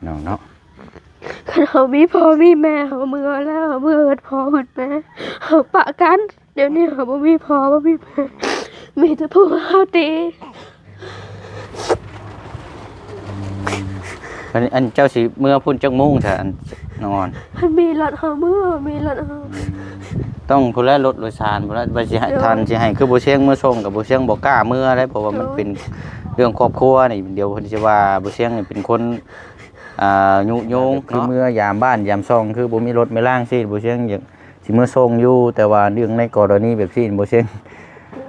ນ້ອງເນາະ ຄັນເຮົາມີພໍ່ມີແມ່ ເຮົາເມືອແລ້ວ ເຮົາເມືອເຮືອນພໍ່ເຮືອນແມ່ ເຮົາປະກັນ. ດຽວນີ້ເຮົາບໍ່ມີພໍ່ບໍ່ມີແມ່ ມີແຕ່ຜົວເຮົາຕິ. ອັນ ອັນເຈົ້າຊິເມືອພຸ້ນຈັກໂມງຊະ ອັນນ້ອງອອນ? ຄັນມີລົດເຮົາເມືອ ມີລົດເຮົາ ຕ້ອງພຸ້ນແຫຼະ ລົດໂດຍສານພຸ້ນແຫຼະ ວ່າຊິໃຫ້ ໂດຍ ທ່ານຊິໃຫ້ ຄືບໍ່ຊຽງເມືອສົ່ງ ກໍບໍ່ຊຽງບໍ່ກ້າເມືອເດ້ ເພາະວ່າມັນ ໂດຍ ເປັນເລື່ອງຄອບຄົວນີ້ ດຽວເພິ່ນຊິວ່າບໍ່ຊຽງນີ້ເປັນຄົນ ອ່າ ຍຸຍົງ ຄື ເນາະ ເມືອຢາມບ້ານຢາມຊ່ອງ ຄືບໍ່ມີລົດແມ່ລ້າງຊີ້ ບໍ່ຊຽງຢາກ ຊິເມືອສົ່ງຢູ່ ແຕ່ວ່າເລື່ອງໃນກໍລະນີແບບຊີ້ ບໍ່ຊຽງ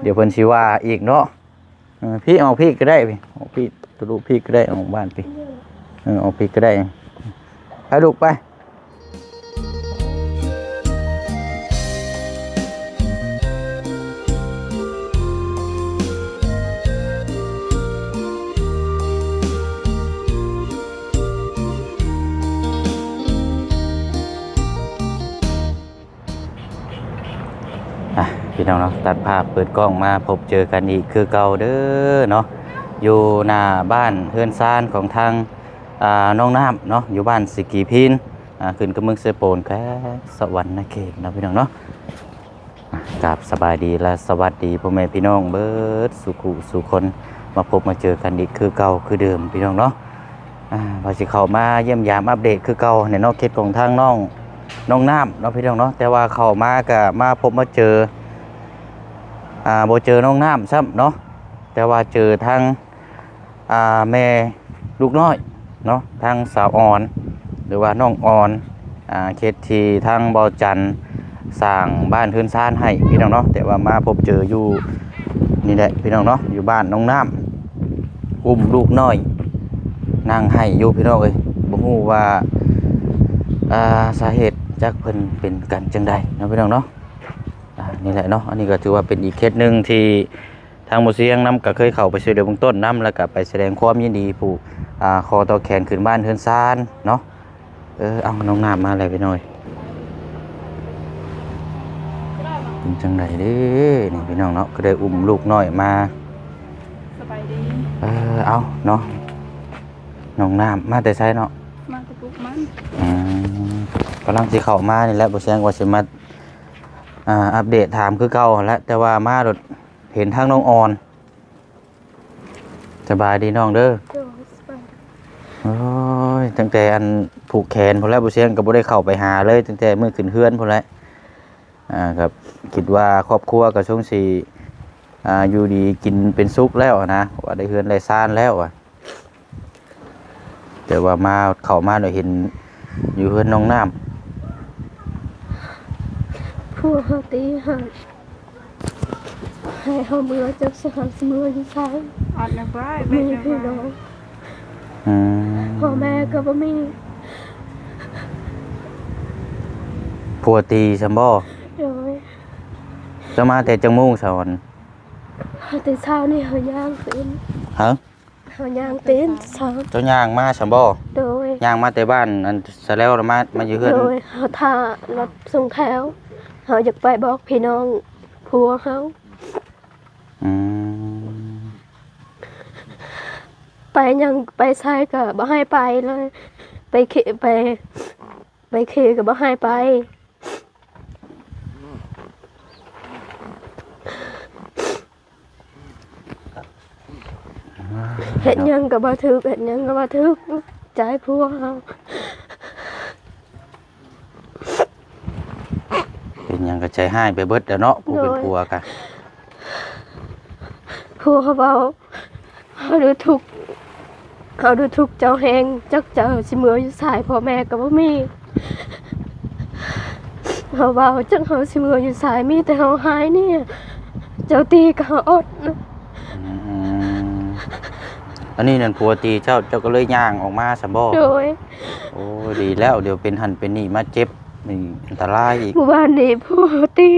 ດຽວເພິ່ນຊິວ່າອີກເນາະ. ເອີ ພີ້ ອອກພີ້ກໍໄດ້ ພີ້ ອອກພີ້ ທະລຸພີ້ກໍໄດ້ ອອກບ້ານພີ້ ເອີ ອອກພີ້ກໍໄດ້ ໄປລູກໄປ. ອ່ະ ພີ່ນ້ອງເນາະ ຕັດພາບເປີດກ້ອງມາພົບເຈີກັນອີກຄືເກົ່າເດີເນາະ ຢູ່ໜ້າບ້ານເຮືອນຊານຂອງທາງ ອ່າ ນ້ອງນ້ຳເນາະ ຢູ່ບ້ານສະກີພີນ ອ່າ ຂຶ້ນກັບເມືອງເຊໂປນ ແຂວງສະຫວັນນະເຂດເນາະ ພີ່ນ້ອງເນາະ. ອ່ະ ກາບສະບາຍດີ ແລະ ສະຫວັດດີພໍ່ແມ່ພີ່ນ້ອງເບິດສູ່ຄູ່ສູ່ຄົນ ມາພົບມາເຈີກັນອີກຄືເກົ່າຄືເດີມ ພີ່ນ້ອງເນາະ. ອ່າ ວ່າຊິເຂົ້າມາຢ້ຽມຢາມອັບເດດຄືເກົ່າແຫຼະເນາະ ເຂດຂອງທາງນ້ອງ ນ້ອງນ້ຳເນາະ ພີ່ນ້ອງເນາະ ແຕ່ວ່າເຂົ້າມາກະມາພົບມາເຈີ ອ່າ ບໍ່ເຈີນ້ອງນ້ຳຊ້ຳເນາະ ແຕ່ວ່າເຈີທາງ ອ່າ ແມ່ລູກນ້ອຍເນາະ ທາງສາວອອນ ຫຼືວ່ານ້ອງອອນ ອ່າ ເຂດທີ່ທາງເບົາຈັນສ້າງບ້ານເຮືອນຊານໃຫ້ ພີ່ນ້ອງເນາະ ແຕ່ວ່າມາພົບເຈີຢູ່ນີ້ແຫຼະ ພີ່ນ້ອງເນາະ ຢູ່ບ້ານນ້ອງນ້ຳ ອຸ້ມລູກນ້ອຍນັ່ງໄຫ້ຢູ່ ພີ່ນ້ອງເອີຍ ບໍ່ຮູ້ວ່າ ອ່າ ສາເຫດຈັກເພິ່ນເປັນກັນຈັ່ງໃດເນາະ ພີ່ນ້ອງເນາະ. ອ່າ ນີ້ແຫຼະເນາະ ອັນນີ້ກໍຖືວ່າເປັນອີກເຄສໜຶ່ງທີ່ທາງໝໍສຽງນຳກໍເຄີຍເຂົ້າໄປຊ່ວຍເຫຼືອເບື້ອງຕົ້ນນຳ ແລ້ວກໍໄປສະແດງຄວາມຍິນດີຜູ້ ອ່າ ຂໍຕໍ່ແຂນຂຶ້ນບ້ານເຮືອນຊານເນາະ. ເອີ ເອົາ ນ້ອງນ້ຳມາແລ້ວພີ່ນ້ອງ ເປັນຈັ່ງໃດເດ້ນີ້ພີ່ນ້ອງເນາະ ກໍໄດ້ອຸ້ມລູກນ້ອຍມາ ສະບາຍດີ ເອີ ເອົາເນາະ ນ້ອງນ້ຳມາແຕ່ໃສເນາະ? ມາແຕ່ປຸກມັນ ອືມ ກຳລັງຊິເຂົ້າມານີ້ແຫຼະ ໝໍສຽງວ່າຊິມາ ອ່າ ອັບເດດຖາມຄືເກົ່າຫັ້ນແຫຼະ ແຕ່ວ່າມາໂດດເຫັນທາງນ້ອງອອນ. ສະບາຍດີນ້ອງເດີ ໂດຍ ສະບາຍດີ ໂອ້ຍ ຕັ້ງແຕ່ອັນຜູກແຂນພຸ້ນແຫຼະ ບໍ່ສຽງກໍບໍ່ໄດ້ເຂົ້າໄປຫາເລີຍ ຕັ້ງແຕ່ມື້ຂຶ້ນເຮືອນພຸ້ນແຫຼະ ອ່າ ກໍຄິດວ່າຄອບຄົວກໍຊົງຊິ ອ່າ ຢູ່ດີກິນເປັນສຸກແລ້ວນະ ເພາະວ່າໄດ້ເຮືອນໄດ້ຊານແລ້ວ ແຕ່ວ່າມາ ເຂົ້າມາແລ້ວເຫັນຢູ່ເຮືອນນ້ອງນ້ຳ ພວກເຮົາຕີເຮົາ ໃຫ້ເຮົາເມືອ ຈັກຊິເຮົາຊິເມືອຢູ່ໃສ ອອດນະບາຍ ມີພີ່ນ້ອງ ອືມ ພໍ່ແມ່ກໍບໍ່ມີ ຜົວຕີຊັ້ນບໍ່? ໂດຍ ເຈົ້າມາແຕ່ຈັກໂມງຊະອອນ? ເຮົາແຕ່ເຊົ້ານີ້ເຮົາຍ່າງເປັນ ຮະ? ເຮົາຍ່າງເປັນເຊົ້າ ເຈົ້າຍ່າງມາຊັ້ນບໍ່? ໂດຍ ຍ່າງມາແຕ່ບ້ານອັນສະແລ້ວລະມາ ມາຢູ່ເຮືອນ ໂດຍ ເຮົາຖ້າລົດສົ່ງແຖວ ເຮົາຢາກໄປບອກພີ່ນ້ອງຜົວເຮົາ ອືມ ໄປຫຍັງໄປໃສກໍບໍ່ໃຫ້ໄປເລີຍ ໄປເຄ ໄປ ໄປເຄກໍບໍ່ໃຫ້ໄປ ເຮັດຫຍັງກໍບໍ່ຖືກ ເຮັດຫຍັງກໍບໍ່ຖືກ ໃຈຜົວເຮົາ ເປັນຫຍັງກໍໃຈຮ້າຍໄປເບິດແລ້ວເນາະ ຜູ້ເປັນ ໂດຍ ຜົວກະ ຜົວເຮົາເວົ້າ ເຮົາດູທຸກ ເຮົາດູທຸກເຈົ້າແຮງ ຈັກເຈົ້າຊິເມືອຢູ່ໃສ ພໍ່ແມ່ກໍບໍ່ມີ ເຮົາເວົ້າຈັກເຮົາຊິເມືອຢູ່ໃສ ມີແຕ່ເຮົາຫາຍນີ້ ເຈົ້າຕີກໍເຮົາອົດນະ ອືມ ອັນນີ້ນັ້ນຜົວຕີເຈົ້າ ເຈົ້າກໍເລີຍຍ່າງອອກມາຊັ້ນບໍ່? ໂດຍ ໂອ້ ດີແລ້ວ ດຽວເປັນຫັ້ນເປັນນີ້ມາເຈັບ ນີ້ອັນຕະລາຍອີກ ມື້ວານນີ້ຜົວຕີ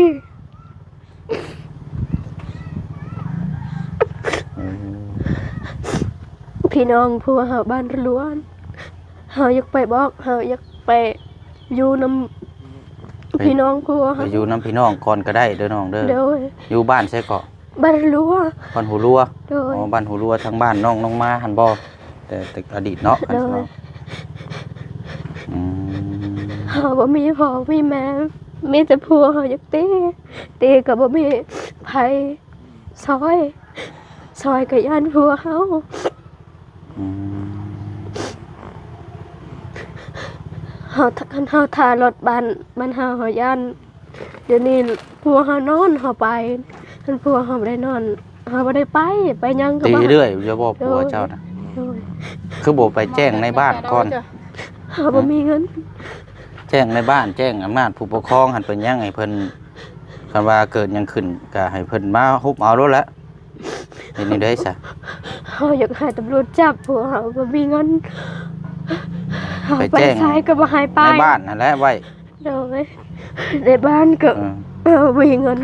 ອືມ ພີ່ນ້ອງຜົວເຮົາບ້ານລວນ ເຮົາຢາກໄປບອກ ເຮົາຢາກໄປຢູ່ນຳ ໄປ ພີ່ນ້ອງຜົວ ໄປຢູ່ນຳພີ່ນ້ອງກ່ອນກໍໄດ້ເດີນ້ອງເດີ ໂດຍ ຢູ່ບ້ານໃສເກາະ? ບ້ານຫົວຫຼວ ບ້ານຫົວຫຼວ ໂດຍ ອໍ ບ້ານຫົວຫຼວ ທາງບ້ານນ້ອງ ນ້ອງມາຫັ້ນບໍ່? ແຕ່ ແຕ່ອະດີດເນາະ ໂດຍ ຄັນຊິເວົ້າ ເຮົາບໍ່ມີພໍ່ມີແມ່ ມີແຕ່ຜົວເຮົາຢາກຕີ ຕີກໍບໍ່ມີໃຜຊ່ອຍ ຊ່ອຍກໍຢ້ານຜົວເຮົາ. ອືມ ເຮົາ ຄັນເຮົາຖ້າລົດບ້ານ ບ້ານເຮົາ ເຮົາຢ້ານ ດຽວນີ້ຜົວເຮົານອນເຮົາໄປ ຄັນຜົວເຮົາບໍ່ໄດ້ນອນ ເຮົາບໍ່ໄດ້ໄປ ໄປຫຍັງກໍບໍ່ ຕີເລື້ອຍຢູ່ບໍ່ຜົວເຈົ້ານະ? ໂດຍ ຄືບໍ່ໄປແຈ້ງໃນບ້ານກ່ອນ? ເຮົາບໍ່ມີເງິນ ແຈ້ງໃນບ້ານ ແຈ້ງອຳນາດຜູ້ປົກຄອງຫັ້ນ ເປັນຫຍັງໃຫ້ເພິ່ນ ຄັນວ່າເກີດຫຍັງຂຶ້ນກໍໃຫ້ເພິ່ນມາຮຸບເອົາໂລດແຫຼະ. ເຮັດແນວໃດຊະ? ເຮົາຢາກໃຫ້ຕຳຫຼວດຈັບ ເພາະເຮົາບໍ່ມີເງິນ ເຮົາໄປແຈ້ງ ໄປໃສກໍບໍ່ໃຫ້ໄປ ໃນບ້ານຫັ້ນແຫຼະໄວ້ ໂດຍ ໃນບ້ານກໍ ເອີ ເຮົາບໍ່ມີເງິນ.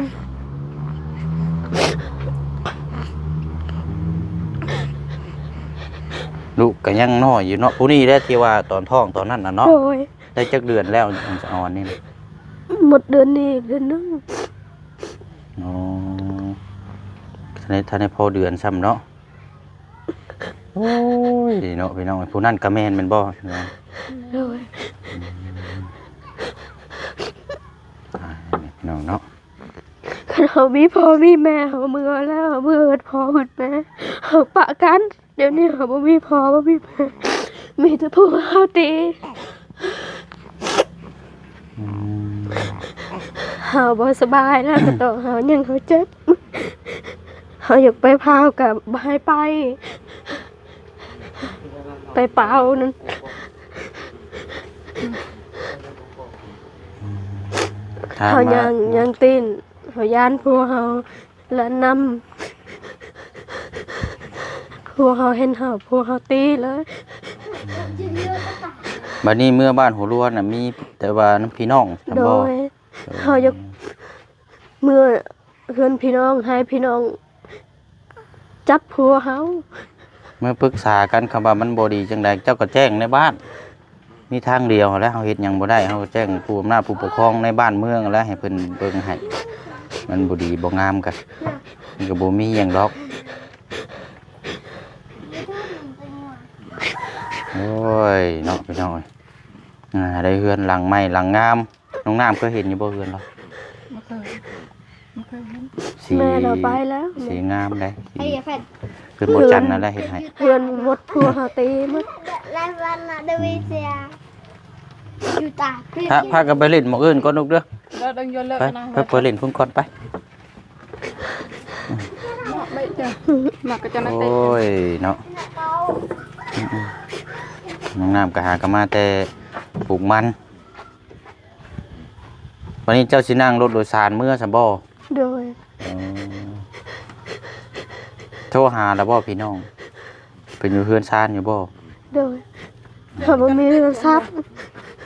ລູກກໍຍັງນ້ອຍຢູ່ເນາະ ຜູ້ນີ້ແຫຼະທີ່ວ່າຕອນທ້ອງຕອນນັ້ນນະເນາະ. ໂດຍ ໄດ້ຈັກເດືອນແລ້ວ ອັນສະອອນນີ້ນະ? ໝົດເດືອນນີ້ເດືອນໜຶ່ງ. ອໍ ທັນໄດ້ ທັນໄດ້ພໍເດືອນຊ້ຳເນາະ. ໂອ້ຍເນາະ ພີ່ນ້ອງ ຜູ້ນັ້ນກໍແມ່ນ ແມ່ນບໍ່? ໂດຍ ອືມ ຕາຍແລ້ວພີ່ນ້ອງເນາະ. ຄັນເຮົາມີພໍ່ມີແມ່ ເຮົາເມືອແລ້ວ ເຮົາເມືອເຮືອນພໍ່ເຮືອນແມ່ ເຮົາປະກັນ. ດຽວນີ້ເຮົາບໍ່ມີພໍ່ບໍ່ມີແມ່ ມີແຕ່ຜົວເຮົາຕີ. ອືມ ເຮົາບໍ່ສະບາຍແລ້ວ ກໍຕ້ອງເຮົາຍັງເຮົາເຈັບ ເຮົາຢາກໄປເຜົາກໍບໍ່ໃຫ້ໄປ ໄປເຜົານັ້ນ ອືມ ເຮົາຍັງ ຍັງຕີນ ເຮົາຢ້ານຜົວເຮົາ ແລະນຳ ພວກເຮົາເຫັນເຮົາ ພວກເຮົາຕີເລີຍ. ບັດນີ້ເມືອບ້ານຫົວລວນນະ ມີແຕ່ວ່ານຳພີ່ນ້ອງຊັ້ນບໍ່? ໂດຍ ເຮົາຢາກເມືອເຮືອນພີ່ນ້ອງ ໃຫ້ພີ່ນ້ອງຈັບຜົວເຮົາ. ເມືອປຶກສາກັນ ຄຳວ່າມັນບໍ່ດີຈັ່ງໃດ ເຈົ້າກໍແຈ້ງໃນບ້ານ. ມີທາງດຽວຫັ້ນແຫຼະ ເຮົາເຮັດຫຍັງບໍ່ໄດ້ ເຮົາກໍແຈ້ງຜູ້ອຳນາດຜູ້ປົກຄອງໃນບ້ານເມືອງຫັ້ນແຫຼະ ໃຫ້ເພິ່ນເບິ່ງໃຫ້ ມັນບໍ່ດີບໍ່ງາມກະ ມັນກໍບໍ່ມີຫຍັງດອກ. ໂອ້ຍເນາະ ພີ່ນ້ອງເອີຍ ອ່າ ໄດ້ເຮືອນຫຼັງໃໝ່ຫຼັງງາມ. ນ້ອງນ້ຳເຄີຍເຫັນຢູ່ບໍ່ເຮືອນລາວ? ບໍ່ເຄີຍ ບໍ່ເຄີຍເຫັນ. ສີ ແມ່ລາວໄປແລ້ວ ສີງາມເດ້ ສີ ເອີ ເຮືອນບໍ່ຈັນນັ້ນແຫຼະເຮັດໃຫ້ ເຮືອນໝົດ ຜົວເຮົາຕີໝົດ. ພາ ພາກັນໄປຫຼິ້ນໝ່ອງອື່ນກ່ອນລູກເດີ ໄປ ໄປ ໄປຫຼິ້ນພຸ້ນກ່ອນໄປ. ໂອ້ຍເນາະ ນ້ອງນ້ຳກໍຫາກໍມາແຕ່ປູກມັນ. ວັນນີ້ເຈົ້າຊິນັ່ງລົດໂດຍສານເມືອຊັ້ນບໍ່? ໂດຍ. ໂທຫາແລ້ວບໍ່ພີ່ນ້ອງ? ເພິ່ນຢູ່ເຮືອນຊານຢູ່ບໍ່? ໂດຍ. ເຮົາບໍ່ມີໂທລະສັບ.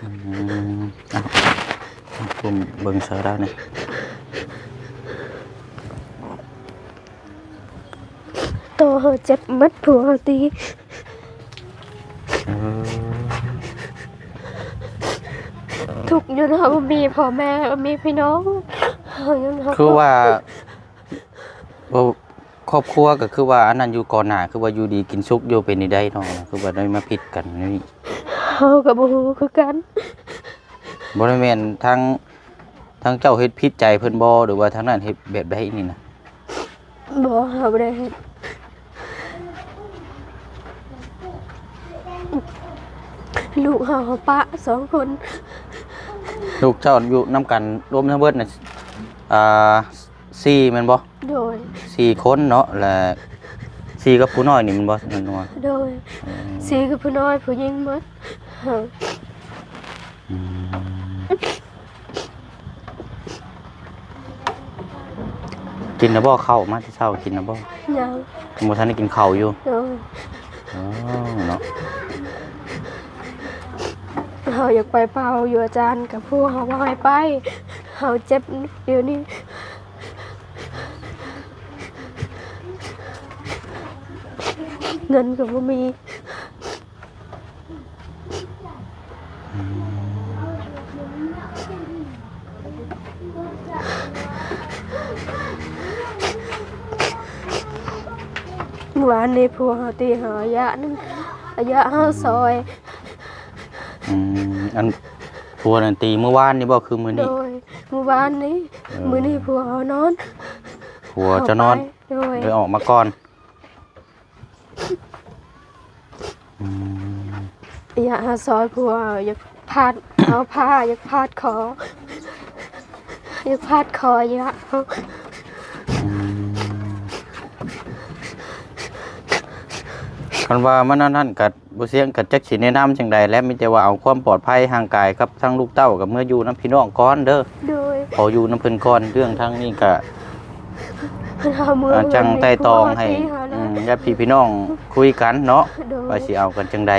ອືມ ເອົາ ເບິ່ງເຊີລາວນີ້. ໂຕເຮົາເຈັບໝົດ ຜົວເຮົາຕີ. ເອີ ທຸກຢູ່ເນາະ ເຮົາບໍ່ມີພໍ່ແມ່ ບໍ່ມີພີ່ນ້ອງ ເຮົາຍັງ ຄືວ່າ ເອີ ຄອບຄົວກໍຄືວ່າອັນນັ້ນຢູ່ກ່ອນໜ້າ ຄືວ່າຢູ່ດີກິນສຸກຢູ່ ເປັນຈັ່ງໃດເນາະ ຄືວ່າໄດ້ມາຜິດກັນແນວນີ້? ເຮົາກໍບໍ່ຮູ້ຄືກັນ. ບໍ່ໄດ້ແມ່ນທາງ ທາງເຈົ້າເຮັດຜິດໃຈເພິ່ນບໍ່ ຫຼືວ່າທາງນັ້ນເຮັດແບບໃດນີ້ນະ? ບໍ່ ເຮົາບໍ່ໄດ້ເຮັດ. ລູກເຮົາ ເຮົາປະສອງຄົນ. ລູກເຈົ້າຢູ່ນຳກັນລວມທັງເບິດນະ ອ່າ ສີ່ແມ່ນບໍ່? ໂດຍ. ສີ່ຄົນເນາະ ແລະ ສີ່ກັບຜູ້ນ້ອຍນີ້ແມ່ນບໍ່? ແມ່ນບໍ່? ໂດຍ. ອືມ ສີ່ກັບຜູ້ນ້ອຍ ຜູ້ຍິງໝົດ. ອືມ ກິນແລ້ວບໍ່ເຂົ້າ? ມາແຕ່ເຊົ້າກິນແລ້ວບໍ່? ຍັງ. ຍັງບໍ່ທັນໄດ້ກິນເຂົ້າຢູ່? ໂດຍ. ອໍ ເນາະ ເຮົາຢາກໄປເປົ່າຢູ່ອາຈານ ກັບຜູ້ເຮົາບໍ່ໃຫ້ໄປ ເຮົາເຈັບດຽວນີ້ ເງິນກໍບໍ່ມີ. ວານນີ້ຜົວເຮົາຕີເຮົາອາຍະໜຶ່ງ ອາຍະເຮົາຊອຍ. ອືມ ອັນ ຜົວນັ້ນຕີມື້ວານນີ້ບໍ່ ຄືມື້ນີ້? ໂດຍ ມື້ວານນີ້. ເອີ ມື້ນີ້ຜົວເຮົານອນ ຜົວເຈົ້ານອນ ເຮົາໄປ ໂດຍ ເລີຍອອກມາກ່ອນ. ອືມ ຢາກໃຫ້ຊ່ອຍຜົວ ຢາກຜາດ ເອົາຜ້າ ຢາກຜາດຄໍ ຢາກຜາດຄໍ ຢາກ ອືມ ຄັນວ່າມັນອັນນັ້ນກໍ ບໍ່ຊຽງກໍຈັກຊິແນະນຳຈັ່ງໃດແຫຼະ ມີແຕ່ວ່າເອົາຄວາມປອດໄພຮ່າງກາຍກັບທັງລູກເຕົ້າ ກໍເມືອຢູ່ນຳພີ່ນ້ອງກ່ອນເດີ. ໂດຍ ຂໍຢູ່ນຳເພິ່ນກ່ອນ ເລື່ອງທາງນີ້ກໍ ເຮົາເມືອ ອ່າ ຈັ່ງໄຕ່ຕອງໃຫ້ ອືມ ຍາດພີ່ພີ່ນ້ອງຄຸຍກັນເນາະ. ໂດຍ ວ່າຊິເອົາກັນຈັ່ງໃດ.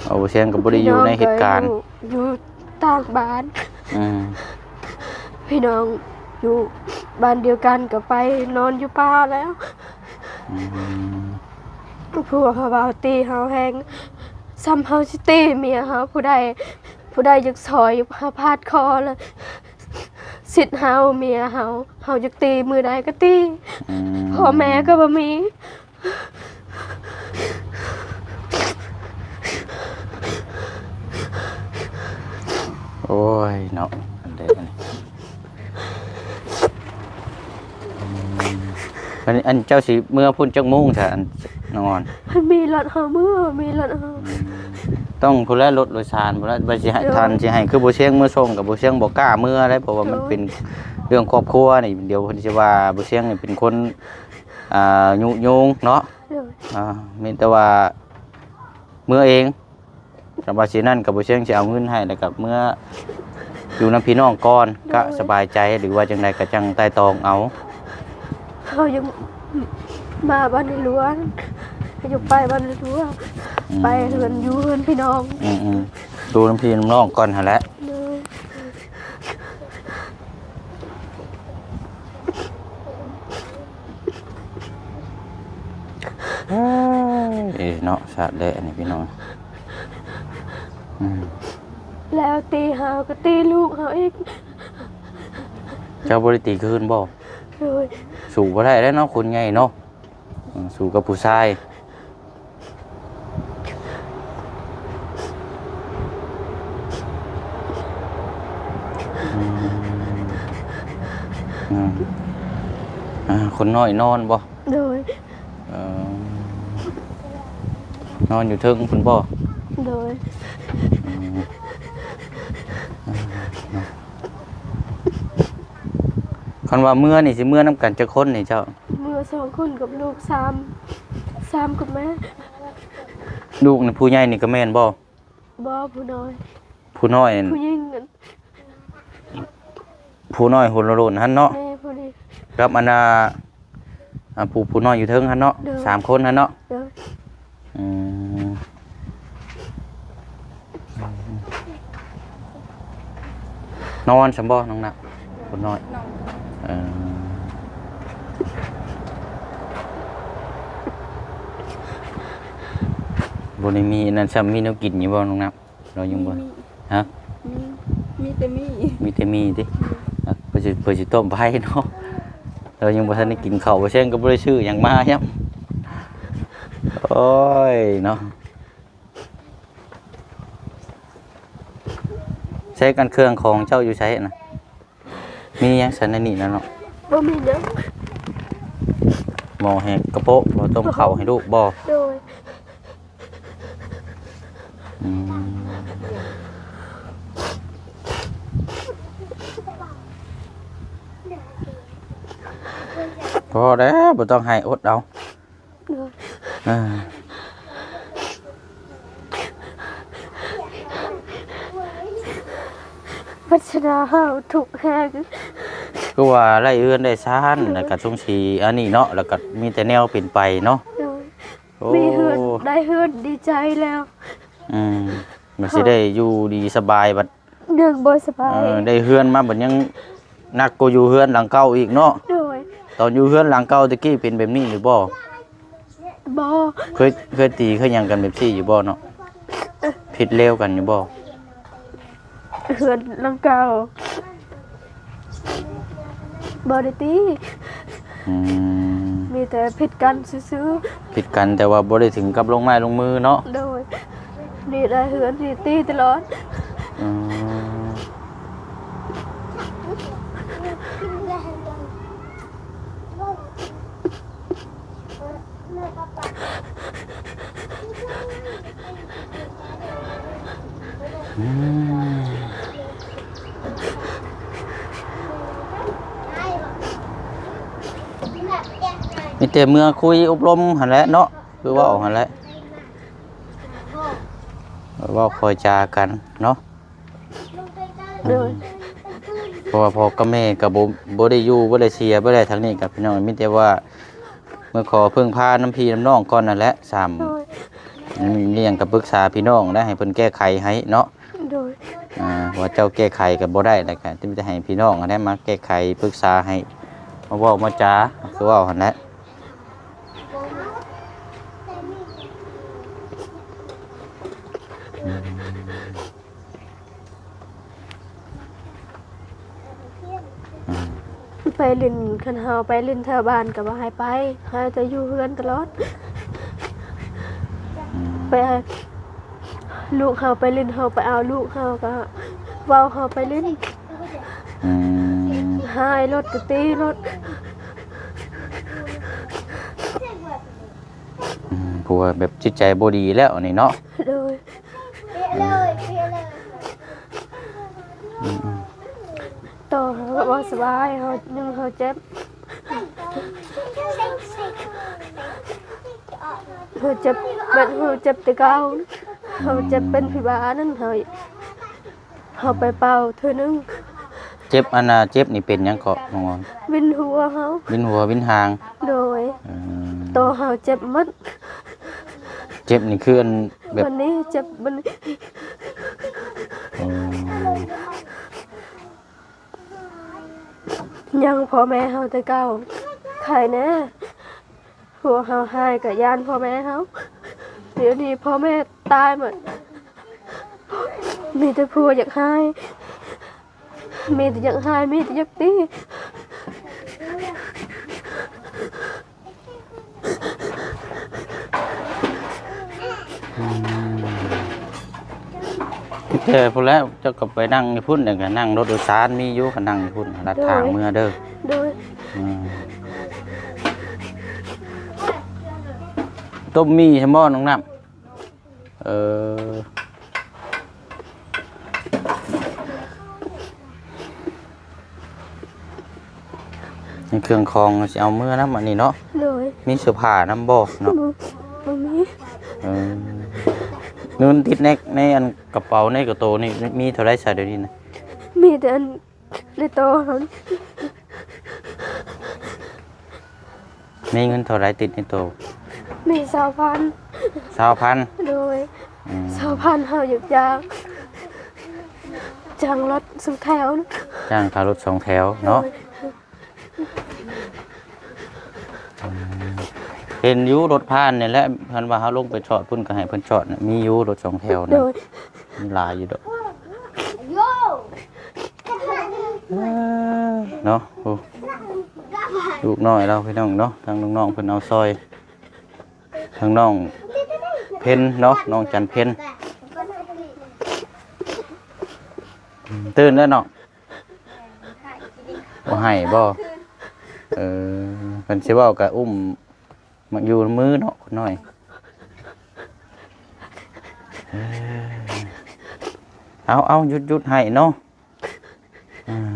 ເອົາ ບໍ່ຊຽງກໍບໍ່ໄດ້ຢູ່ໃນເຫດການ ພີ່ນ້ອງກໍຢູ່ ຢູ່ຕ່າງບ້ານ. ອືມ ພີ່ນ້ອງຢູ່ບ້ານດຽວກັນກໍໄປນອນຢູ່ປ່າແລ້ວ. ອືມ ພວກເຂົາເວົ້າຕີເຮົາແຮງ ສ່ຳເຮົາຊິຕີເມຍເຮົາ. ຜູ້ໃດ ຜູ້ໃດຢາກຊ່ອຍ ຢາກພາດຄໍລະ ສິດເຮົາ ເມຍເຮົາ ເຮົາຢາກຕີມື້ໃດກໍຕີ. ອືມ ພໍ່ແມ່ກໍບໍ່ມີ. ໂອ້ຍເນາະ ອັນໃດອັນນີ້ ອືມ ອັນ ອັນເຈົ້າຊິເມືອພຸ້ນຈັກໂມງຊະ ອັນນ້ອງອອນ? ມັນມີລົດເຮົາເມືອ ມີລົດເຮົາ ອືມ ຕ້ອງພຸ້ນແຫຼະ ລົດໂດຍສານພຸ້ນແຫຼະ ວ່າຊິໃຫ້ ໂດຍ ທ່ານຊິໃຫ້ ຄືບໍ່ຊຽງເມືອສົ່ງ ກໍບໍ່ຊຽງບໍ່ກ້າເມືອເດ້ ເພາະວ່າມັນ ໂດຍ ເປັນເລື່ອງຄອບຄົວນີ້. ດຽວເພິ່ນຊິວ່າບໍ່ຊຽງນີ້ເປັນຄົນ ອ່າ ຍຸຍົງເນາະ. ໂດຍ ອ່າ ມີແຕ່ວ່າເມືອເອງ. ຄັນວ່າຊິນັ້ນກໍບໍ່ຊຽງຊິເອົາເງິນໃຫ້ ແລ້ວກໍເມືອຢູ່ນຳພີ່ນ້ອງກ່ອນ ໂດຍ ກະສະບາຍໃຈ ຫຼືວ່າຈັ່ງໃດກໍຈັ່ງໄຕ່ຕອງເອົາ. ເຮົາຍັງມາບ້ານໃນຫຼວງ ເຮົາຢາກໄປບ້ານໃນຫຼວງ ອືມ ໄປເຮືອນ ຢູ່ເຮືອນພີ່ນ້ອງ. ອືມໆ ຢູ່ນຳພີ່ນຳນ້ອງກ່ອນຫັ້ນແຫຼະ. ໂດຍ ເອີ ເນາະ ຊາດແລ້ວອັນນີ້ພີ່ນ້ອງ. ອືມ ແລ້ວຕີເຮົາກໍຕີລູກເຮົາອີກ. ເຈົ້າບໍ່ໄດ້ຕີຄືນບໍ່? ໂດຍ ສູ້ບໍ່ໄດ້ແລ້ວເນາະ ຄົນໃຫຍ່ເນາະ. ອືມ ສູ້ກັບຜູ້ຊາຍ. ອືມ ອືມ ອ່າ ຄົນນ້ອຍນອນບໍ່? ໂດຍ ເອີ ນອນຢູ່ເທິງພຸ້ນບໍ່? ໂດຍ ອືມ ເອີ ເນາະ. ຄັນວ່າເມືອນີ້ ຊິເມືອນຳກັນຈັກຄົນນີ້ເຈົ້າ? ເມືອສອງຄົນກັບລູກ ສາມ ສາມກັບແມ່. ລູກນີ້ຜູ້ໃຫຍ່ນີ້ກໍແມ່ນບໍ່? ບໍ່ ຜູ້ນ້ອຍ ຜູ້ນ້ອຍ ຜູ້ຍິງ ຜູ້ນ້ອຍຫົວໂລນຫັ້ນເນາະ. ແມ່ຜູ້ນີ້ ກັບອັນນ່າ ອ່າ ຜູ້ ຜູ້ນ້ອຍຢູ່ເທິງຫັ້ນເນາະ. ໂດຍ ສາມຄົນຫັ້ນເນາະ. ໂດຍ ອືມ ນອນຊັ້ນບໍ່ນ້ອງນະ? ຄົນນ້ອຍ ນອນ ເອີ ບໍ່ໄດ້ມີອັນນັ້ນຊ້ຳ ມີແນວກິນຢູ່ບໍ່ນ້ອງນະ? ເຮົາຍັງບໍ່ ມີ ມີ ຮະ? ມີ ມີແຕ່ໝີ່ ມີແຕ່ໝີ່ຕິ? ອືມ ອ່ະ ເພິ່ນຊິ ເພິ່ນຊິຕົ້ມໄວ້ເນາະ. ເຮົາຍັງບໍ່ທັນໄດ້ກິນເຂົ້າ ບໍ່ແຊງກໍບໍ່ໄດ້ຊື້ຫຍັງມາຊ້ຳ. ໂອ້ຍເນາະ ໃຊ້ກັນເຄື່ອງຂອງເຈົ້າຢູ່ໃສນະ? ມີຫຍັງຊັ້ນໃນນີ້ນະເນາະ? ບໍ່ມີຫຍັງ. ໝໍ້ແຮງກະໂປະ ບໍ່ຕົ້ມເຂົ້າໃຫ້ລູກບໍ່? ໂດຍ ອືມ ພໍແລ້ວ ບໍ່ຕ້ອງໄຫ້ ອົດເອົາ. ໂດຍ ອ່າ ວັດຊະນາເຮົາທຸກແຮງ ຄືວ່າໄດ້ເຮືອນໄດ້ຊານ ແລ້ວກໍຊົງສີອັນນີ້ເນາະ ແລ້ວກໍມີແຕ່ແນວເປັນໄປເນາະ. ໂດຍ ໂອ້ ມີເຮືອນ ໄດ້ເຮືອນດີໃຈແລ້ວ. ອືມ ມັນຊິໄດ້ຢູ່ດີສະບາຍ ບັດ ຍັງບໍ່ສະບາຍ ເອີ ໄດ້ເຮືອນມາບັດຍັງໜັກກວ່າຢູ່ເຮືອນຫຼັງເກົ່າອີກເນາະ. ໂດຍ ຕອນຢູ່ເຮືອນຫຼັງເກົ່າແຕ່ກີ້ເປັນແບບນີ້ຫຼືບໍ່? ບໍ່ ເຄີຍ ເຄີຍຕີເຄີຍຫຍັງກັນແບບຊີ້ຢູ່ບໍ່ເນາະ? ຜິດແລ້ວກັນຢູ່ບໍ່? ເຮືອນຫຼັງເກົ່າ ບໍ່ໄດ້ຕີ. ອືມ ມີແຕ່ຜິດກັນຊື່ໆ. ຜິດກັນ ແຕ່ວ່າບໍ່ໄດ້ເຖິງກັບລົງໄມ້ລົງມືເນາະ. ໂດຍ ນີ້ໄດ້ເຮືອນນີ້ຕີຕະຫຼອດ. ອໍ ອືມ ມີແຕ່ເມືອຄຸຍອົບຮົມຫັ້ນແຫຼະເນາະ ຄືເວົ້າຫັ້ນແຫຼະ ເວົ້າຄ່ອຍຈາກັນເນາະ. ໂດຍ ເພາະວ່າພໍ່ກັບແມ່ກໍບໍ່ ບໍ່ໄດ້ຢູ່ ບໍ່ໄດ້ເສຍ ບໍ່ໄດ້ທາງນີ້ກໍ ພີ່ນ້ອງ ມີແຕ່ວ່າມາຂໍເພິ່ງພານຳພີ່ນຳນ້ອງກ່ອນນັ້ນແຫຼະ ສາມ ໂດຍ ມີຫຍັງກໍປຶກສາພີ່ນ້ອງໄດ້ ໃຫ້ເພິ່ນແກ້ໄຂໃຫ້ເນາະ ໂດຍ ອ່າ ວ່າເຈົ້າແກ້ໄຂກໍບໍ່ໄດ້ ແລ້ວກໍມີແຕ່ໃຫ້ພີ່ນ້ອງຫັ້ນແຫຼະມາແກ້ໄຂປຶກສາໃຫ້ ມາເວົ້າມາຈາ ຄືເວົ້າຫັ້ນແຫຼະ ອືມ. ໄປຫຼິ້ນ ຄັນເຮົາໄປຫຼິ້ນແຖວບ້ານກໍບໍ່ໃຫ້ໄປ ໃຫ້ແຕ່ຢູ່ເຮືອນຕະຫຼອດ ອືມ ໄປ ລູກເຮົາໄປຫຼິ້ນ ເຮົາໄປເອົາລູກເຮົາກໍເວົ້າເຮົາໄປຫຼິ້ນ ອືມ ຮ້າຍໂລດກໍຕີໂລດ ອືມ ເພາະວ່າແບບຈິດໃຈບໍ່ດີແລ້ວນີ້ເນາະ ໂດຍ ອືມ ໂຕເຮົາບໍ່ສະບາຍ ເຮົາ ຍັງ ເຮົາເຈັບ ເຮົາເຈັບ ແບບເຮົາເຈັບແຕ່ເກົ່າ ເຮົາເຈັບເປັນພິບານັ້ນ ເຮົາ ເຮົາໄປເປົ່າເທື່ອໜຶ່ງ ເຈັບ ອັນນ່າ ເຈັບນີ້ເປັນຫຍັງເກາະ ນ້ອງອອນ? ວິນຫົວເຮົາ ວິນຫົວວິນຫາງ ໂດຍ ອືມ ໂຕເຮົາເຈັບໝົດ ເຈັບນີ້ຄືອັນແບບ ບັດນີ້ເຈັບບັດນີ້ ອືມ ຍັງພໍ່ແມ່ເຮົາແຕ່ເກົ່າ ໄຄແນ່ ພວກເຮົາຮ້າຍກໍຢ້ານພໍ່ແມ່ເຮົາ ດຽວນີ້ພໍ່ແມ່ຕາຍໝົດ ມີແຕ່ຜົວຢາກຮ້າຍ ມີແຕ່ຢາກຮ້າຍ ມີແຕ່ຢາກຕີ ອືມ ມີແຕ່ພຸ້ນແຫຼະ ເຈົ້າກໍໄປນັ່ງຢູ່ພຸ້ນ ແລ້ວກໍນັ່ງລົດໂດຍສານ ມີຢູ່ ກໍນັ່ງຢູ່ພຸ້ນ ລັດທາງເມືອເດີ ໂດຍ ອືມ ຕົ້ມໝີ່ຊັ້ນບໍ່ ນ້ອງນ້ຳ? ເອີ ໃນເຄື່ອງຂອງຊິເອົາເມືອນຳ ອັນນີ້ເນາະ ໂດຍ ມີເສື້ອຜ້ານຳບໍ່ເນາະ? ບໍ່ ບໍ່ມີ ເອີ ເງິນຕິດໃນ ໃນອັນກະເປົາໃນກະໂຕນີ້ ມີເທົ່າໃດຊະດຽວນີ້ນະ? ມີແຕ່ອັນ ໃນໂຕຫັ້ນ ມີເງິນເທົ່າໃດຕິດໃນໂຕ? ມີຊາວພັນ ຊາວພັນ ໂດຍ ອືມ ຊາວພັນ ເຮົາຢາກຈ້າງ ຈ້າງລົດສອງແຖວ ຈ້າງຄ່າລົດສອງແຖວເນາະ ໂດຍ ອືມ ເຫັນຢູ່ລົດຜ່ານນີ້ແຫຼະ ຄັນວ່າເຮົາລົງໄປຈອດພຸ້ນກໍໃຫ້ເພິ່ນຈອດນະ ມີຢູ່ລົດສອງແຖວນະ ໂດຍ ມີຫຼາຍຢູ່ດອກ ເອີ ເນາະ ໂອ້ ລູກນ້ອຍລາວ ພີ່ນ້ອງເນາະ ທາງນ້ອງໆເພິ່ນເອົາຊ່ອຍ ທາງນ້ອງເພັນເນາະ ນ້ອງຈັນເພັນ ຕື່ນແລ້ວເນາະ ບໍ່ໃຫ້ບໍ່? ເອີ ເພິ່ນຊິເວົ້າກໍອຸ້ມ ມັກຢູ່ນຳມືເນາະ ຄົນນ້ອຍ ເອີ ເອົາໆ ຢຸດໆ ໃຫ້ເນາະ ອືມ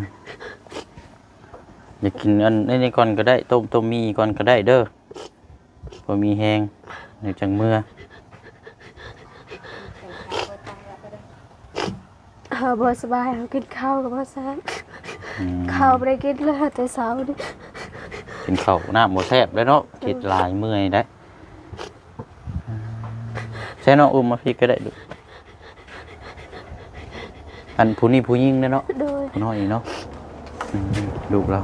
ຢາກກິນອັນນີ້ກ່ອນກໍໄດ້ ຕົ້ມ ຕົ້ມໝີ່ກ່ອນກໍໄດ້ເດີ ພໍມີແຮງ ແລ້ວຈັ່ງເມືອ. ເຮົາບໍ່ສະບາຍ ເຮົາກິນເຂົ້າກໍບໍ່ແຊບ ອືມ ເຂົ້າບໍ່ໄດ້ກິນເລີຍແຕ່ເຊົ້ານີ້ ກິນເຂົ້ານ້ຳບໍ່ແຊບເດ້ເນາະ ເຮັດຫຼາຍເມື່ອຍໄດ໋. ໃສ່ນ້ອງອຸ້ມມາພີ້ກໍໄດ້ລູກ ອັນຜູ້ນີ້ຜູ້ຍິງເດ້ເນາະ ໂດຍ ຜູ້ນ້ອຍນີ້ເນາະ ອືມ ລູກລາວ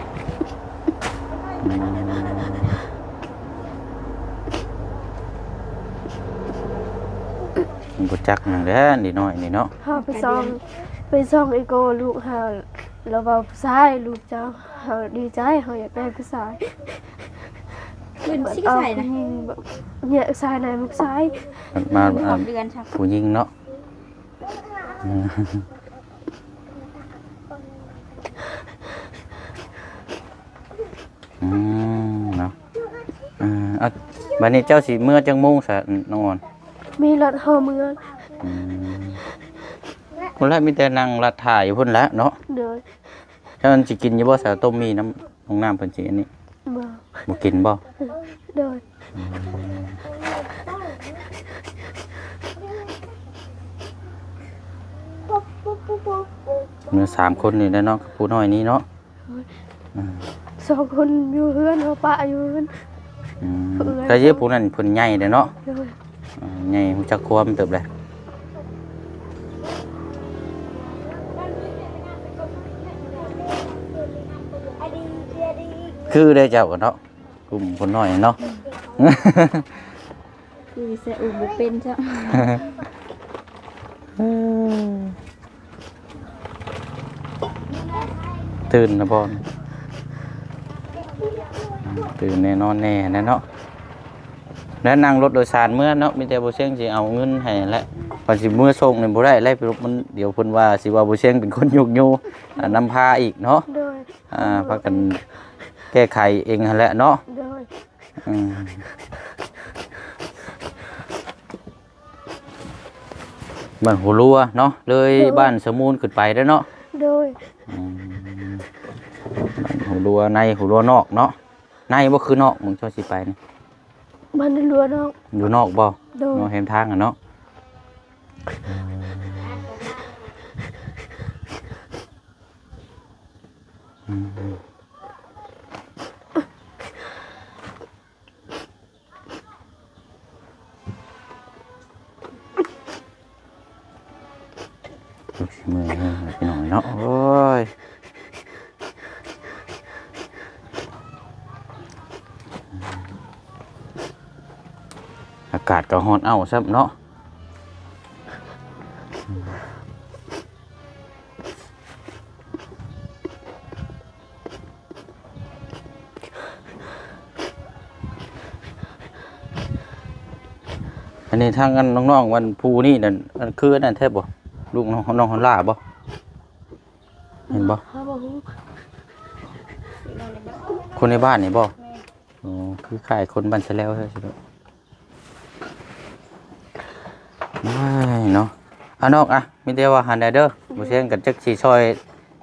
ອືມ ບໍ່ຈັກຫຍັງແຫຼະ ເດັກນ້ອຍນີ້ເນາະ ເຮົາໄປສ່ອງ ໄປສ່ອງອີໂກລູກເຮົາ ລາວເວົ້າຜູ້ຊາຍ ລູກເຈົ້າ ເຮົາດີໃຈ ເຮົາຢາກໄດ້ຜູ້ຊາຍ ຄືນຊິໃສ່ນະ ເອີ ຜູ້ຍິງ ເຍ ໃສ່ໃນຜູ້ຊາຍ ມາ ມາ ເດືອນ ຜູ້ຍິງເນາະ ອືມ ອ່ະ ບັດນີ້ເຈົ້າຊິເມືອຈັກໂມງຊະ ນ້ອງອອນ? ມີລົດເຮົາເມືອ. ອືມ ພຸ້ນລະ ມີແຕ່ນັ່ງລັດຖ້າຢູ່ພຸ້ນລະເນາະ. ໂດຍ. ເຈົ້າຊິກິນຢູ່ບໍ່ຊະ ຕົ້ມໝີ່ນຳນ້ອງນ້ຳເພິ່ນຊິອັນນີ້? ບໍ່ ບໍ່ກິນບໍ່? ໂດຍ. ອືມ ເມືອສາມຄົນນີ້ແຫຼະເນາະ ກັບຜູ້ນ້ອຍນີ້ເນາະ. ອືມ ສອງຄົນຢູ່ເຮືອນ ເຮົາປະຢູ່ເຮືອນ. ອືມ ຜູ້ເອື້ອຍ ກະເຍ ຜູ້ນັ້ນເພິ່ນໃຫຍ່ແລ້ວເນາະ. ໂດຍ. ອ່າ ໃຫຍ່ຮູ້ຈັກຄວາມເຕີບແລ້ວ ຄືໄດ້ເຈົ້າກັນເນາະ ກຸ່ມຄົນນ້ອຍເນາະ. ຄືແຊອູ່ບໍ່ເປັນຈ້ະ. ຕື່ນນະບໍ່? ຕື່ນແນ່ນອນແນ່ແຫຼະເນາະ. ແລ້ວນັ່ງລົດໂດຍສານເມືອເນາະ ມີແຕ່ບໍ່ຊຽງຊິເອົາເງິນໃຫ້ແຫຼະ. ວ່າຊິເມືອສົ່ງນີ້ບໍ່ໄດ້ແລ້ວ ມັນ ດຽວເພິ່ນວ່າຊິວ່າບໍ່ຊຽງເປັນຄົນຍົກໂຍ ອ່າ ນຳພາອີກເນາະ. ໂດຍ. ອ່າ ພາກັນແກ້ໄຂເອງຫັ້ນແຫຼະເນາະ. ໂດຍ. ອືມ ບ້ານຫົວລົວເນາະ ເລີຍ ໂດຍ ບ້ານສະມູນຂຶ້ນໄປເດ້ເນາະ. ໂດຍ. ອືມ ບ້ານຫົວລົວໃນ ຫົວລົວນອກເນາະ. ໃນບໍ່ຄືນອກ ໝ່ອງເຈົ້າຊິໄປນີ້? ບ້ານຫົວລົວນອກ. ຢູ່ນອກບໍ່? ໂດຍ. ເນາະ ແຮມທາງຫັ້ນເນາະ. ອືມ ອືມ. ໂອ້ຍ ເມື່ອຍແຮງພີ່ນ້ອງເນາະ. ໂອ້ຍ ອາກາດກໍຮ້ອນເອົ້າຊ້ຳເນາະ. ອັນນີ້ທາງອັນນ້ອງໆ ອັນຜູ້ນີ້ນັ້ນ ອັນຄືອັນນັ້ນແທ້ບໍ່? ລູກນ້ອງ ນ້ອງຮອນລາບໍ່? ເຫັນບໍ່? ເຮົາບໍ່ຮູ້. ຄົນໃນບ້ານນີ້ບໍ່? ແມ່ນ. ອໍ ຄືຄ້າຍຄົນບ້ານສະແລວແທ້ຊິເນາະ. ໂອ້ຍເນາະ ອາ ນ້ອງ ອະ ມີແຕ່ວ່າຫັ້ນແຫຼະເດີ. ບໍ່ຊຽງກໍຈັກຊິຊ່ອຍ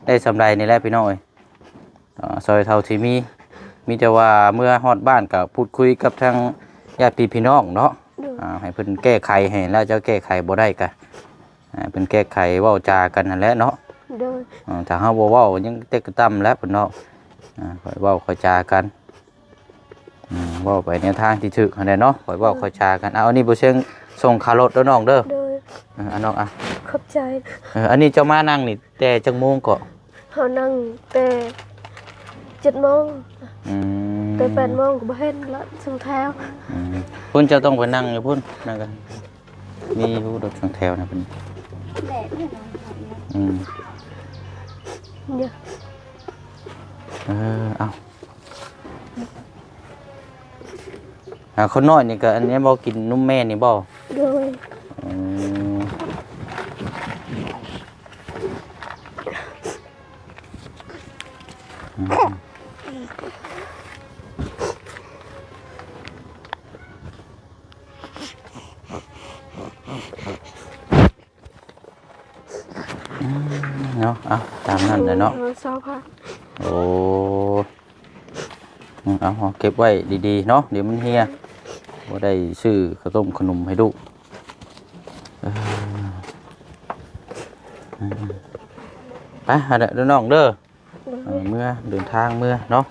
ໄດ້ສ່ຳໃດນີ້ແຫຼະພີ່ນ້ອງເອີຍ. ອາ ຊ່ອຍເທົ່າທີ່ມີ ມີແຕ່ວ່າເມື່ອຮອດບ້ານກໍພູດຄຸຍກັບທາງຍາດພີ່ພີ່ນ້ອງເນາະ. ໂດຍ. ອາ ໃຫ້ເພິ່ນແກ້ໄຂໃຫ້ ແລ້ວເຈົ້າແກ້ໄຂບໍ່ໄດ້ກະ ອາ ເພິ່ນແກ້ໄຂເວົ້າຈາກັນຫັ້ນແຫຼະເນາະ. ໂດຍ. ອາ ຖ້າເຮົາບໍ່ເວົ້າຍັງແຕ່ກະຕ່ຳແຫຼະເພິ່ນເນາະ. ອາ ຄ່ອຍເວົ້າຄ່ອຍຈາກັນ. ອືມ ເວົ້າໄປແນວທາງທີ່ຖືກຫັ້ນແຫຼະເນາະ ຄ່ອຍເວົ້າ ໂດຍ ຄ່ອຍຈາກັນ. ເອົາ ອັນນີ້ບໍ່ຊຽງສົ່ງຄ່າລົດເດີນ້ອງເດີ. ໂດຍ. ເອີ ອາ ນ້ອງ ອາ ຂອບໃຈ. ເອີ ອັນນີ້ເຈົ້າມານັ່ງນີ້ແຕ່ຈັກໂມງເກາະ? ເຮົານັ່ງແຕ່ເຈັດໂມງ. ອືມ ແຕ່ແປດໂມງກໍບໍ່ເຫັນລະ ສອງແຖວ. ອືມ ພຸ້ນເຈົ້າຕ້ອງໄປນັ່ງຢູ່ພຸ້ນ ນັ່ງກັນ ມີຢູ່ລົດສອງແຖວນະເພິ່ນ. ແດດແນ່ນອນ. ອືມ ເດີ ເອີ ເອົາ. ອ່າ ຄົນນ້ອຍນີ້ກໍອັນນີ້ບໍ່ ກິນນົມແມ່ນີ້ບໍ່? ໂດຍ. ອືມ ອືມ ອືມ ເນາະ ເອົາ ຕາມນັ້ນແຫຼະເນາະ. ໂອ້ ເອົາ ເອົາ ເກັບໄວ້ດີໆເນາະ ດຽວມັນເຫ່ຍ ບໍ່ໄດ້ຊື້ເຂົ້າຕົ້ມຂະໜົມໃຫ້ລູກ. ເອີ ໄປ ຫັ້ນແຫຼະເດີນ້ອງເດີ. ເອີ ເມືອ ເດີນທາງເມືອເນາະ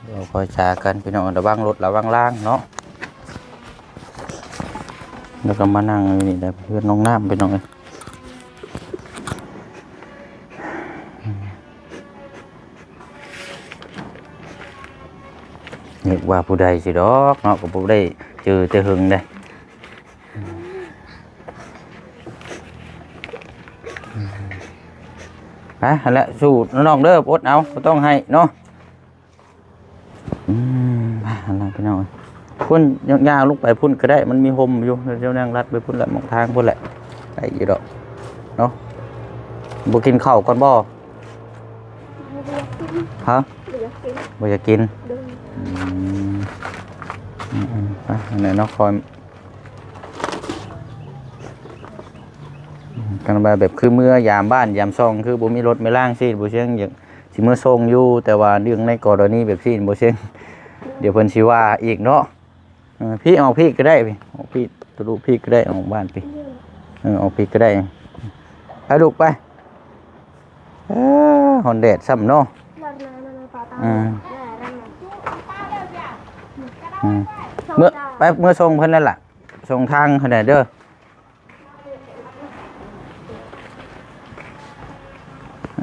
ເວົ້າຄ່ອຍຈາກັນພີ່ນ້ອງ ລະວັງລົດລະວັງລາງເນາະ. ແລ້ວກໍມານັ່ງຢູ່ນີ້ແຫຼະ ເຮືອນນ້ອງນ້ຳພີ່ນ້ອງເອີຍ. ນຶກວ່າຜູ້ໃດຊິດອກເນາະ ກໍບໍ່ໄດ້ເຈີແຕ່ເຫິງເດ້. ໄປ ຫັ້ນແຫຼະ ສູ້ນ້ອງເດີ ອົດເອົາ ບໍ່ຕ້ອງໄຫ້ເນາະ. ອືມ ຫັ້ນແຫຼະພີ່ນ້ອງ ພຸ້ນ ຍ່າງລົງໄປພຸ້ນກໍໄດ້ ມັນມີຮົ່ມຢູ່ ເຈົ້າຍ່າງລັດໄປພຸ້ນແຫຼະ ໝອກທາງພຸ້ນແຫຼະ ໄດ້ຢູ່ດອກເນາະ. ບໍ່ກິນເຂົ້າກ່ອນບໍ່? ຮະ? ບໍ່ຢາກກິນ. ບໍ່ຢາກກິນ. ໂດຍ. ອືມ ອ່ະ ອັນນັ້ນເນາະ ຄອຍ ຄັນວ່າແບບຄືເມືອຍາມບ້ານຍາມຊ່ອງ ຄືບໍ່ມີລົດແມ່ນລ່າງຊີ້ ບໍ່ຊຽງ ຢາກຊິເມືອສົ່ງຢູ່ ແຕ່ວ່າເລື່ອງໃນກໍລະນີແບບຊີ້ ບໍ່ຊຽງ ດຽວເພິ່ນຊິວ່າອີກເນາະ. ເອີ ພີ້ ອອກພີ້ກໍໄດ້ ພີ້ ອອກພີ້ ທະລຸພີ້ກໍໄດ້ ອອກບ້ານພີ້ ເອີ ອອກພີ້ກໍໄດ້ ໄປລູກໄປ. ເອີ ຮ້ອນແດດຊ້ຳເນາະ. ອືມ ອືມ ເມືອ ໄປ ເມືອສົ່ງເພິ່ນນັ້ນລະ ສົ່ງທາງເພິ່ນແດ່ເດີ.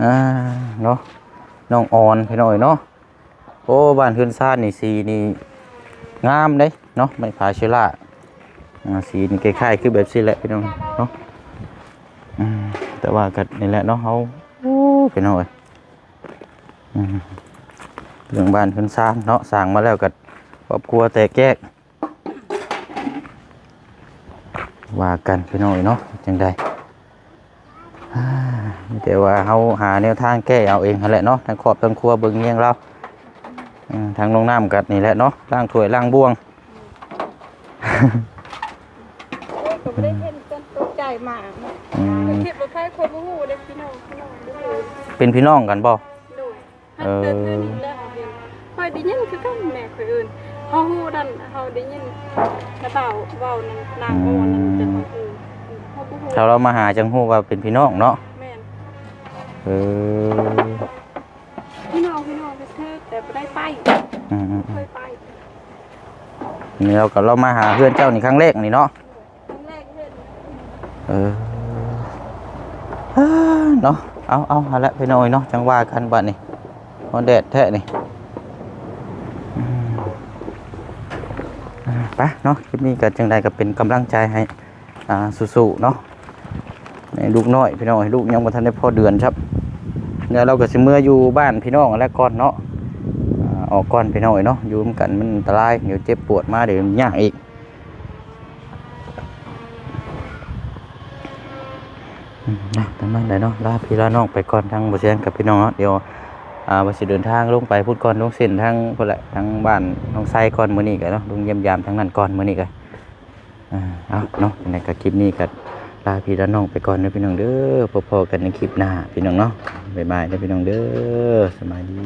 ອ່າ ເນາະ ນ້ອງອອນ ພີ່ນ້ອງເອີຍເນາະ. ໂອ້ ບ້ານເຮືອນຊານນີ້ ສີນີ້ງາມເດ້ເນາະ ໄມ້ຜາເຊລາ. ອ່າ ສີນີ້ຄ້າຍໆຄືແບບຊີ້ແຫຼະ ພີ່ນ້ອງເນາະ. ອືມ ແຕ່ວ່າກໍນີ້ແຫຼະເນາະ ເຮົາ ໂອ້ ພີ່ນ້ອງເອີຍ ອືມ ເລື່ອງບ້ານເຮືອນຊານເນາະ ສ້າງມາແລ້ວກໍຄອບຄົວແຕກແຍກ ວ່າກັນ ພີ່ນ້ອງເອີຍເນາະ ຈັ່ງໃດ ມີແຕ່ວ່າເຮົາຫາແນວທາງແກ້ເອົາເອງຫັ້ນແຫຼະເນາະ ທັງຄອບທັງຄົວ ເບິ່ງແຍງລາວ. ເອີ ທາງນ້ອງນ້ຳກໍນີ້ແຫຼະເນາະ ລ້າງຖ້ວຍລ້າງບ່ວງ. ໂອ້ຍ ກໍບໍ່ໄດ້ເຫັນຈົນຕົກໃຈໝາເນາະ. ອືມ ຂ້ອຍຄິດວ່າໃຜ ຂ້ອຍບໍ່ຮູ້ເດ້ພີ່ນ້ອງ ພີ່ນ້ອງບໍ່ຮູ້. ເປັນພີ່ນ້ອງກັນບໍ່? ໂດຍ. ເອີ ຫາກແຕ່ເທື່ອນີ້ແຫຼະເຮົາເຫັນ ຂ້ອຍໄດ້ຍິນຄືກັນ ແມ່ຂ້ອຍເອີ້ນ ເຮົາຮູ້ນັ້ນ ເຮົາໄດ້ຍິນນ້າບ່າວເວົ້ານຳນາງ ອືມ ອ່ອນນັ້ນ ຈັ່ງວ່າ ເອີ ເຮົາບໍ່ຮູ້ ຖ້າລາວມາຫາຈັ່ງຮູ້ວ່າເປັນພີ່ນ້ອງເນາະ. ແມ່ນ. ເອີ ພີ່ນ້ອງ ພີ່ນ້ອງແທ້ໆ ແຕ່ບໍ່ໄດ້ໄປ. ອືມໆໆ ບໍ່ເຄີຍໄປ. ນີ້ລາວກໍ ລາວມາຫາເຮືອນເຈົ້ານີ້ຄັ້ງແລກນີ້ເນາະ. ເອີ ເນາະ ເອົາ ເອົາ ຫັ້ນແຫຼະພີ່ນ້ອງເອີຍເນາະ ຈັ່ງວ່າກັນບັດນີ້ ຮ້ອນແດດແທ້ນີ້. ອືມ ອ່າ ໄປເນາະ ຄລິບນີ້ກໍຈັ່ງໃດກໍເປັນກຳລັງໃຈໃຫ້ ອ່າ ສູ້ໆເນາະ ໃຫ້ລູກນ້ອຍພີ່ນ້ອງ ໃຫ້ລູກຍັງບໍ່ທັນໄດ້ພໍເດືອນຊ້ຳ. ແລ້ວລາວກໍຊິເມືອຢູ່ບ້ານພີ່ນ້ອງຫັ້ນແຫຼະກ່ອນເນາະ ອ່າ ອອກກ່ອນພີ່ນ້ອງເອີຍເນາະ ຢູ່ນຳກັນມັນອັນຕະລາຍ ດຽວເຈັບປວດມາ ດຽວຍາກອີກ. ອືມ ນະ ປະມານໃດເນາະ ລາພີ່ລານ້ອງໄປກ່ອນ ທາງບໍ່ແຊງກັບພີ່ນ້ອງເນາະ. ດຽວ ອ່າ ວ່າຊິເດີນທາງລົງໄປພຸ້ນກ່ອນ ລົງເສັ້ນທາງພຸ້ນແຫຼະ ທາງບ້ານນ້ອງໄຊກ່ອນມື້ນີ້ກໍເນາະ ລົງຢ້ຽມຢາມທາງນັ້ນກ່ອນມື້ນີ້ກໍ ອ່າ ເອົາເນາະ ຈັ່ງໃດກໍຄລິບນີ້ກໍລາພີ່ລານ້ອງໄປກ່ອນເດີພີ່ນ້ອງເດີ ພົບພໍ້ກັນໃນຄລິບໜ້າພີ່ນ້ອງເນາະ. ບາຍບາຍເດີພີ່ນ້ອງເດີ ສະບາຍດີ.